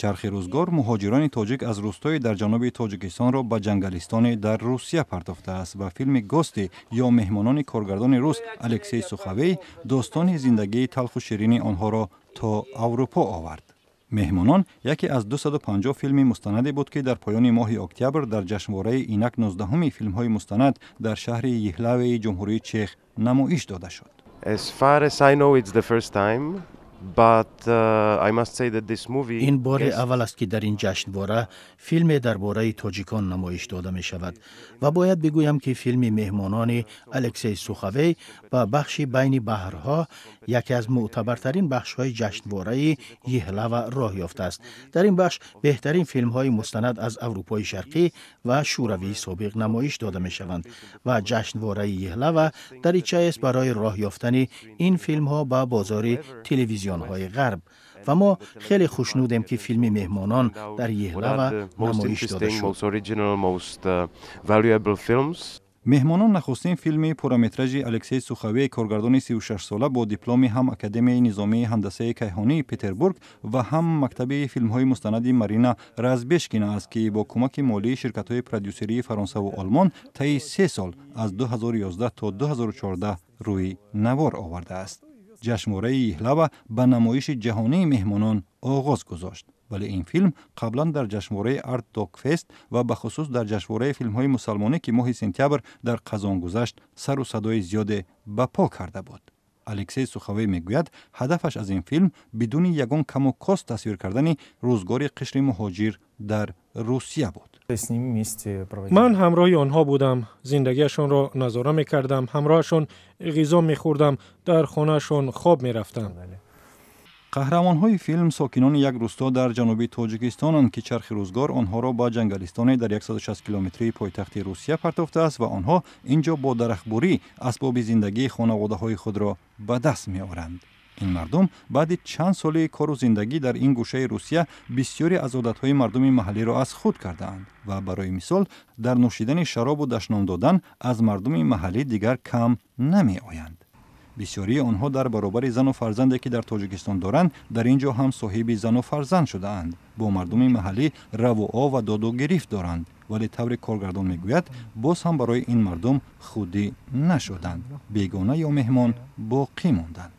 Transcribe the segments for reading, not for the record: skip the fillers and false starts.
Чархи рӯзгор муҳоҷирони тоҷик аз рӯстои дар ҷануби Тоҷикистонро ба ҷангалистоне дар Русия партофтааст ва филми «Гости» ё «Меҳмонони» коргардони рус Алексей Суховей достони зиндагии талху ширини онҳоро то Аврупо овард. «Меҳмонон» яке аз 250 филми мустанаде буд, ки дар поёни моҳи октябр дар ҷашнвораи инак 19-уми филмҳои мустанад дар шаҳри Йиҳлаваи Ҷумҳурии Чех намоиш дода шуд. As far as I know, it's the first time. Ин бори аввал аст, ки дар ин ҷашнвора филме дар бораи тоҷикон намоиш дода мешавад, ва бояд бигӯям, ки филми «Меҳмонони» Алексей Суховей ба бахши «Байни баҳрҳо», яке аз мӯътабартарин бахшҳои ҷашнвораи Йиҳлава, роҳ ёфтааст. Дар ин бахш беҳтарин филмҳои мустанад аз Аврупои Шарқӣ ва Шӯравии собиқ намоиш дода мешаванд ва ҷашнвораи Йиҳлава даричаест барои роҳ ёфтани ин филмҳо ба бозори телевизионҳои Ғарб, ва мо хеле хушнудем, ки филми «Меҳмонон» дар Йиҳлава намоиш дода шуд. «Меҳмонон» нахустин филми пурраметражи Алексей Суховей, коргардони 36-сола бо дипломи ҳам Академияи низомии ҳандасаи кайҳонии Петербург ва ҳам мактаби филмҳои мустанади Марина Разбежкина аст, ки бо кӯмаки молии ширкатҳои продюсерии Фаронсаву Олмон таи 3 сол аз 2011 то 2014 рӯи навор овардааст. Ҷашнвораи Йиҳлава ба намоиши ҷаҳонии «Меҳмонон» оғоз гузошт, вале ин филм қаблан дар ҷашнвораи Арт Док Фест ва бахусус дар ҷашнвораи филмҳои мусалмонӣ, ки моҳи сентябр дар Қазон гузашт, сару садои зиёде ба по карда буд. Алексей Суховей мегӯяд, ҳадафаш аз ин филм бидуни ягон каму кост тасвир кардани рӯзгори қишри муҳоҷир дар Русия буд. Ман ҳамроҳи онҳо будам, зиндагиашонро назора мекардам, ҳамроҳашон ғизо мехӯрдам, дар хонаашон хоб мерафтам. Қаҳрамонҳои филм сокинони як рӯсто дар ҷануби Тоҷикистонанд, ки чархи рӯзгор онҳоро ба ҷангалистоне дар 160 километрии пойтахти Русия партофтааст ва онҳо ин ҷо бо дарахтбурӣ асбоби зиндагии хонаводаҳои худро ба даст меоранд. Ин мардум баъди чанд соли кору зиндагӣ дар ин гӯшаи Русия бисёре аз одатҳои мардуми маҳаллиро аз худ кардаанд ва барои мисол дар нӯшидани шаробу дашном додан аз мардуми маҳаллӣ дигар кам намеоянд. Бисёрии онҳо дар баробари зану фарзанде, ки дар Тоҷикистон доранд, дар ин ҷо ҳам соҳиби зану фарзанд шудаанд, бо мардуми маҳаллӣ раву о ва доду гирифт доранд, вале тавре коргардон мегӯяд, боз ҳам барои ин мардум худӣ нашуданд, бегона ё меҳмон боқӣ монданд.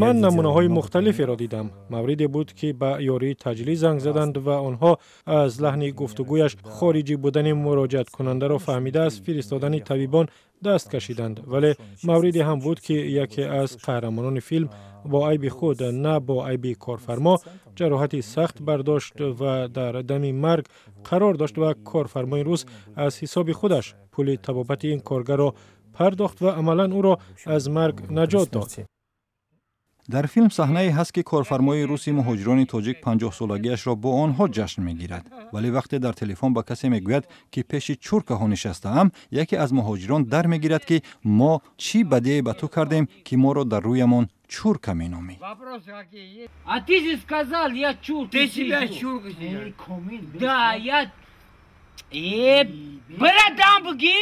Ман намунаҳои мухталиферо дидам. Мавриде буд, ки ба ёрии таъҷилӣ занг заданд ва онҳо аз лаҳни гуфтугӯяш хориҷӣ будани муроҷиаткунандаро фаҳмида, аз фиристодани табибон даст кашиданд. Вале мавриде ҳам буд, ки яке аз қаҳрамонони филм бо айби худ, на бо айби корфармо, ҷароҳати сахт бардошт ва дар дами марг қарор дошт ва корфармои рус аз ҳисоби худаш пули табобати ин коргарро пардохт ва амалан ӯро аз марг наҷот дод. Дар филм саҳнае ҳаст, ки корфармои руси муҳоҷирони тоҷик 50-солагиашро бо онҳо ҷашн мегирад, вале вақте дар телефон ба касе мегӯяд, ки пеши чуркаҳо нишастаам, яке аз муҳоҷирон дар мегирад, ки мо чӣ бадие ба ту кардем, ки моро дар рӯямон чурка меномӣ? А ты же сказал, я чурка. Ты себя чурка. Да, я. Братан, буги.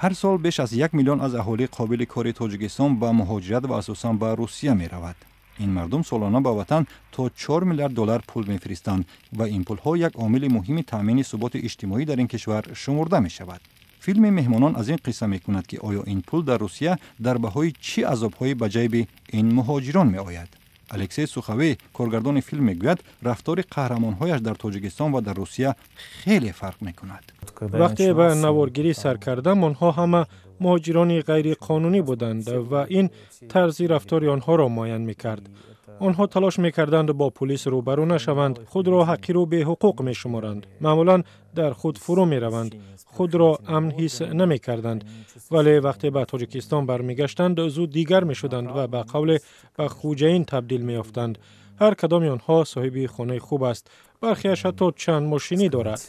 Ҳар сол беш аз 1 миллион аз аҳолии қобили кори Тоҷикистон ба муҳоҷират ва асосан ба Русия меравад. Ин мардум солона ба ватан то 4 миллиард доллар пул мефиристанд ва ин пулҳо як омили муҳими таъмини суботи иҷтимоӣ дар ин кишвар шумурда мешавад. Филми «Меҳмонон» аз ин қисса мекунад, ки оё ин пул дар Русия дар баҳои чӣ азобҳое ба ҷайби ин муҳоҷирон меояд. Алексей Суховей, коргардони филм, мегӯяд, рафтори қаҳрамонҳояш дар Тоҷикистон ва дар Русия хеле фарқ мекунад. Вақте ба наворгирӣ сар кардам, онҳо ҳама муҳоҷирони ғайриқонунӣ буданд ва ин тарзи рафтори онҳоро муайян мекард. Онҳо талош мекарданд бо пулис рӯбарӯ нашаванд, худро ҳақиру беҳуқуқ мешуморанд, маъмулан дар худ фурӯ мераванд, худро амн ҳис намекарданд. Вале вақте ба Тоҷикистон бармегаштанд, зуд дигар мешуданд ва ба қавле ба хӯҷаин табдил меёфтанд. Ҳар кадоми онҳо соҳиби хонаи хуб аст, бархеаш ҳатто чанд мошинӣ дорад.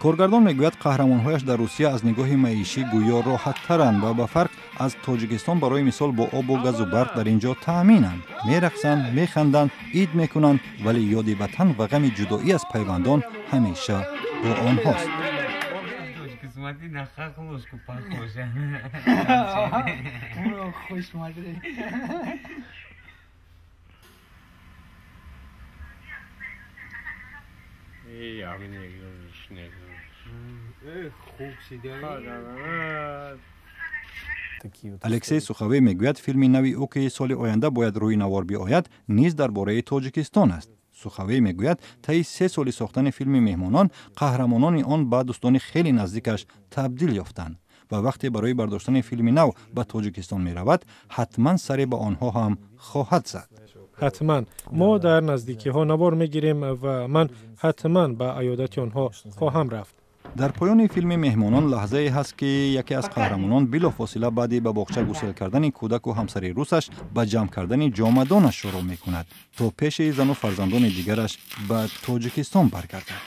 Коргардон мегӯяд, қаҳрамонҳояш дар Русия аз нигоҳи маишӣ гӯё роҳаттаранд ва ба фарқ аз Тоҷикистон, барои мисол, бо обу газу барқ дар ин ҷо таъминанд, мерақсанд, механданд, ид мекунанд, вале ёди ватан ва ғами ҷудоӣ аз пайвандон ҳамеша бо онҳост. Смотри, на хохлушку похожа. Хуй смотри. Алексей Суховей мегӯяд, филми нави ӯ, ки соли оянда бояд рӯи навор биояд, низ дар бораи Тоҷикистон аст. Суховей мегӯяд, таи 3 соли сохтани филми «Меҳмонон» қаҳрамонони он ба дӯстони хеле наздикаш табдил ёфтанд ва вақте барои бардоштани филми нав ба Тоҷикистон меравад, ҳатман саре ба онҳо ҳам хоҳад зад. Ҳатман мо дар наздикиҳо навор мегирем ва ман ҳатман ба аёдати онҳо хоҳам рафт. Дар поёни филми «Меҳмонон» лаҳзае ҳаст, ки яке аз қаҳрамонон билофосила баъди ба боғча гусел кардани кӯдаку ҳамсари русаш ба ҷамъ кардани ҷомадонаш шурӯъ мекунад, то пеши зану фарзандони дигараш ба Тоҷикистон баргардад.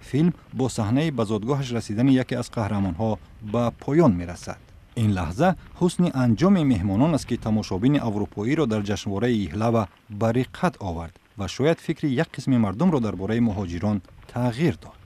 Филм бо саҳнаи ба зодгоҳаш расидани яке аз қаҳрамонҳо ба поён мерасад. Ин лаҳза ҳусни анҷоми «Меҳмонон» аст, ки тамошобини аврупоиро дар ҷашнвораи Иҳлава ба риққат овард ва шояд фикри як қисми мардумро дар бораи муҳоҷирон тағйир дод.